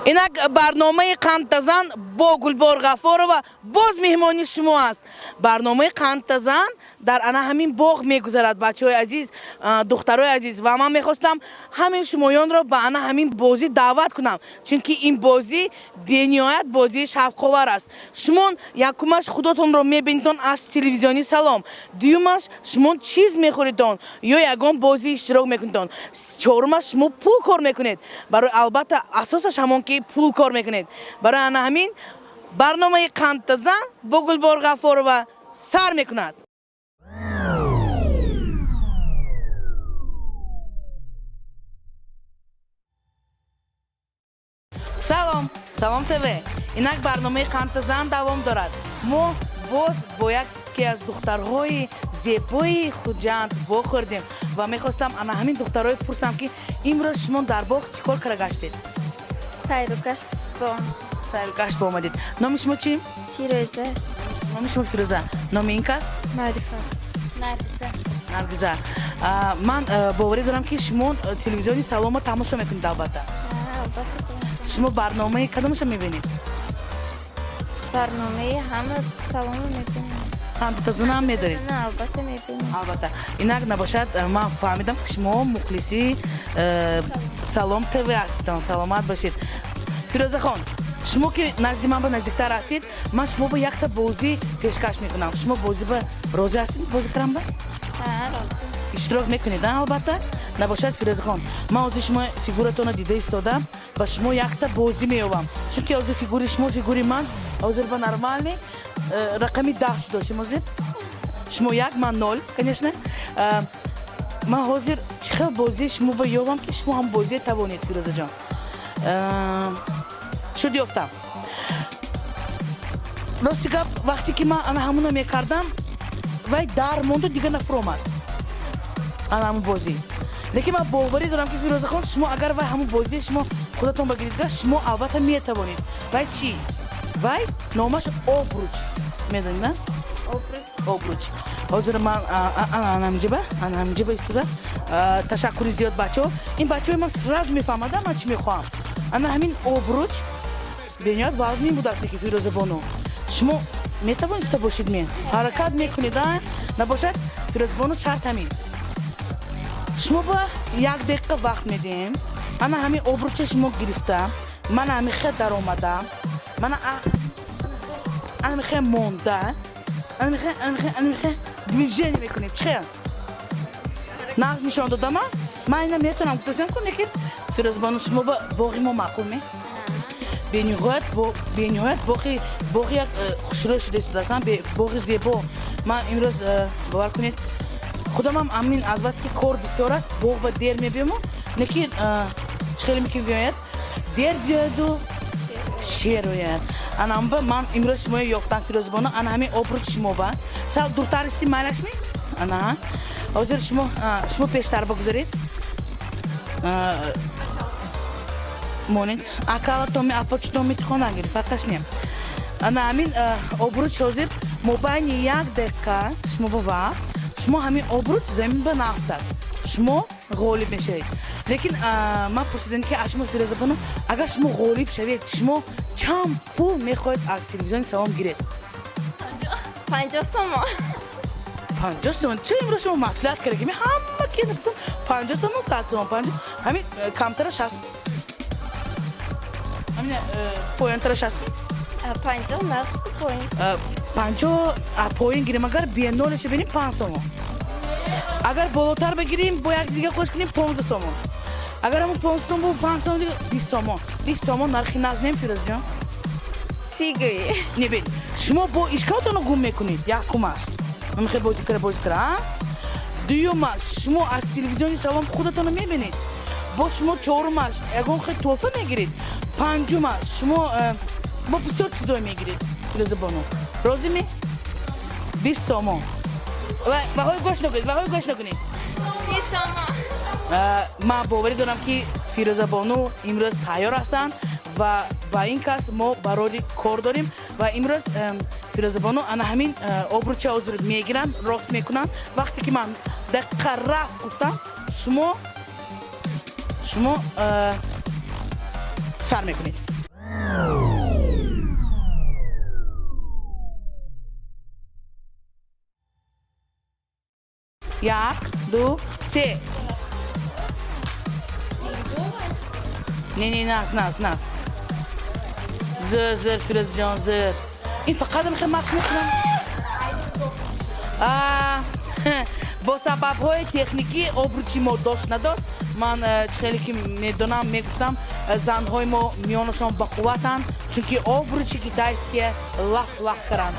Инак барномаи Қандтазан бо Гулбор Ғафорова боз меҳмони шумо аст. Барномаи Қандтазан дар ана ҳамин боғ мегузарад, бачаҳои азиз, духтарои азиз, ва ман мехостам ҳамин шумоёнро ба ана ҳамин бозӣ даъват кунам, чунки ин бозӣ бениҳоят бозии шавқовар аст. Шумон якумаш худотонро мебинедон аз телевизиони Салом, дуюмаш шумон чиз мехӯредон ё ягон бозӣ иштирок мекунедон, чорумаш шумо пул кор мекунед. Барои албатта асосаш ҳамон ки пул кор мекунед. Барои ана ҳамин барномаи Қандтазан бо Гулбор Ғафорова сар мекунад. Салом, Салом ТВ. Инак барномаи Қандтазан давом дорад. Мо боз бо яке аз духтарҳои зебои Хуҷанд вохӯрдем ва мехостам ана ҳамин духтарҳое пурсам, ки имрӯз шумо дар боғ чӣ кор кара гаштед? Сайру гашт бо. Сайру гашт бо омадед. Номи шумо чӣ? Фирӯза. Номи шумо Фирӯза. Номи ин кас? Маърифат. Наргиза. Наргиза. Ман боварӣ дорам, ки шумо телевизиони Саломро тамошо мекунед, албатта. Албатта. Шумо барномаи кадомашро мебинед? Барномаи ҳама Салому мебинем. Қандтазанам медоред? На, албатта мебинем. Албатта. Инак набошад, ман фаҳмидам, ки шумо мухлиси Салом ТВ ҳастед. Саломат бошед. Фирӯзахон, шумо ки назди ман ба наздиктар ҳастед, ман шумо ба якта бозӣ пешкаш мекунам. Шумо бозӣ ба розӣ ҳастед, бозӣ карам ба? Розӣ. Иштирок мекунед, албатта. Набошад, Фирӯзахон, ман ҳозир шумо фигуратонро дида истодам ва шумо якта бозӣ меёбам, чунки ҳозир фигури шумо, фигури ман ҳозир ба нормальный рақами 10 шудошем. Ҳозир шумо як, ман ноль, конечно. Ман ҳозир чӣ хел бозӣ шумо ба ёбам, ки шумо ҳам бозие тавонед, Фирӯзаҷон? Шуд, ёфтам. Рости гап, вақте ки ман ана ҳамуна мекардам, вай дар монду, дига нафуромад ана ҳамун бозӣ. Лекин ман боварӣ дорам, ки Фирӯзахон, шумо агар вай ҳамун бозие шумо худатон багиридга, шумо албатта метавонед. Вай чӣ? Вай номаш обруч, медонед, на? Обруч. Обруч. Ҳозир ман анамҷиба, анамҷиба истода. Ташаккури зиёд, бачаҳо. Ин бачаҳои ман сразу мефаҳмада ман чӣ мехоҳам. Ана ҳамин обруч бениҳоят вазнин будааст, ки Фирӯзабону, шумо метавонед та бошед ме ҳаракат мекунед, а? Набошад, Фирӯзабону, шарт ҳамин: шумо ба як дақиқа вақт медиҳем. Ана ҳамин обруча шумо гирифта, мана ҳамин хе даромада, мана ана ҳамин хе монда, ана хе, ана хе, ана хе движение мекунед. Чӣ хел нағз нишон додама? Ман ина метавонам гуфтасем ку, лекин Фирӯзбону, шумо ба боғи мо маъқул ме? Бениҳоят, бениҳоят боғи як хушрӯй шуда истодастам, боғи зебо. Ман имрӯз, бовар кунед, худамам амин аз бас ки кор бисёр аст, боғ ба дер мебиёму, лекин чӣ хеле ки биёяд, дер биёяду шер ояд. Анамба ман имрӯз шуморо ёфтам, Фирӯзбону. Ана ҳамин обруч шумо ба сал дуртар исти, майлашми? Ана ҳозир шумо пештар бигузоред, монед акалатоми апочтоми тихона гирифт, фарқаш не. Ана ҳамин обруч ҳозир мобайни як дақиқа шумо ба вақт, шумо ҳамин обруч замин ба нафтад, шумо ғолиб мешавед. Лекин ман пурсидам, ки аз шумо, Фирӯзабону, агар шумо ғолиб шавед, шумо чанд пул мехоҳед аз телевизиони Салом гиред? 50 сомон. 50 сомон? Ча имрӯз шумо маслиҳат карда, ки ҳама ки 50 сомон, 100 сомон, панҷо, ҳамин камтара 60, ҳамин поёнтара 60. 50 нағз ку поин. 50 поин гирем, агар биенолеша бинем, 5 сомон, агар болотар бигирем, бо як дига қош кунем, 15 сомон, агар ҳамун 15 сомон бо 5 сомон дига, 20 сомон. 20 сомон нархи нағз нем, Фирӯзҷон? 30 гӯӣ. Не, бин, шумо бо ишкалтонро гум мекунед. Якумаш, мехоҳед бозӣ кара, бозӣ кара, а? Дуюмаш, шумо аз телевизиони Салом худатонро мебинед, бо шумо. Чорумаш, ягон хел тӯҳфа мегиред. Панҷумаш, шумо бо бисёр чизое мегиред. Фирӯзабону, розӣ ме? 20 сомон. Ваҳои гӯш накунед, ваҳои гӯш накунед. 30 сомон. Ман боварӣ дорам, ки Фирӯзабону имрӯз тайёр ҳастанд ва ба ин кас мо барори кор дорем. Ва имрӯз Фирӯзабону ана ҳамин обруча ҳозир мегиранд, рост мекунанд. Вақте ки ман дақиқа рафт гуфтам, шумо Сар мекунед. Як, ду, се. Не, не, нас, нас, нас. Зир, зир, Фирӯзҷон, зир. Ин фақат мехе машқ мекунам. Бо сабабҳои техникӣ обручи мо дошт надошт. Ман чӣ хеле ки медонам, мегуфтам, занҳои мо миёнашон бақувватанд, чунки обручи китайские лах лах каранд.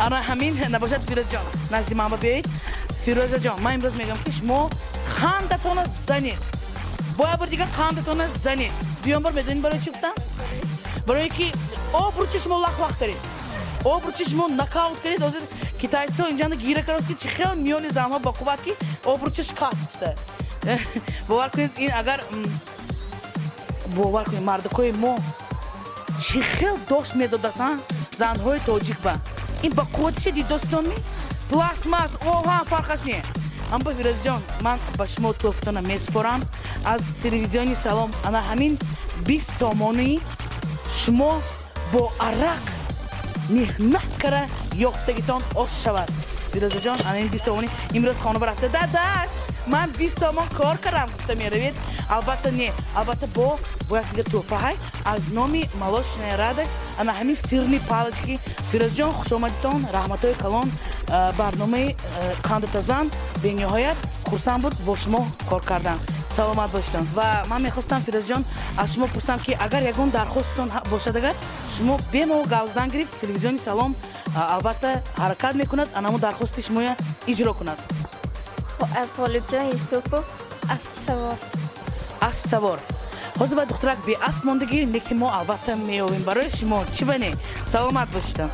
Ана ҳамин набошад. Фирӯзҷон, назди ман биёед. Фирӯзаҷон, ман имрӯз мегӯям, ки шумо қандатона занед, бояд бор дигар қандатона занед. Дуюм бор медонед барои чӣ гуфтам? Барое ки обручи шумо лах лах каред, обручи шумо нокаут каред. Ҳозир китайцо инҷанда гира кард, ки чӣ хел миёни занҳо бақувват, ки обручи шикаст гуфта. Бовар кунед, ин агар бовар кунед, мардакои мо чӣ хел дошт медодасан занҳои тоҷик ба ин ба қувватиша дидостонми, пластмасс оҳан фарқаш не. Аммо, Фирӯзҷон, ман ба шумо тӯҳфатона месупорам аз телевизиони Салом ана ҳамин 20 сомонӣ. Шумо бо арақ меҳнат кара ёфтагитон ош шавад. Фирӯзаҷон, ана ин 20 сомонӣ имрӯз хона рафта, дадаш, ман 20 сомон кор кардам, гуфта меравед. Албатта не, албатта бо як дига тӯҳфаҳай аз номи Молочная радость, ана ҳамин сырный палочки. Фирӯзҷон, хушомадитон, раҳматҳои калон. Барномаи Қандатазан бениҳоят хурсанд буд бо шумо кор кардан. Саломат бошедон. Ва ман мехостам, Фирӯзҷон, аз шумо пурсам, ки агар ягон дархостатон бошад, агар шумо бемалол гап задан гирифт, телевизиони Салом албатта ҳаракат мекунад, анамо дархости шумоя иҷро кунад. Аз Ғолибҷон Юсупов аспсавор. Аспсавор. Ҳозир ба духтарак беасп мондагӣ, лекин мо албатта меёвем барои шумо, чӣ ба не. Саломат бошедон.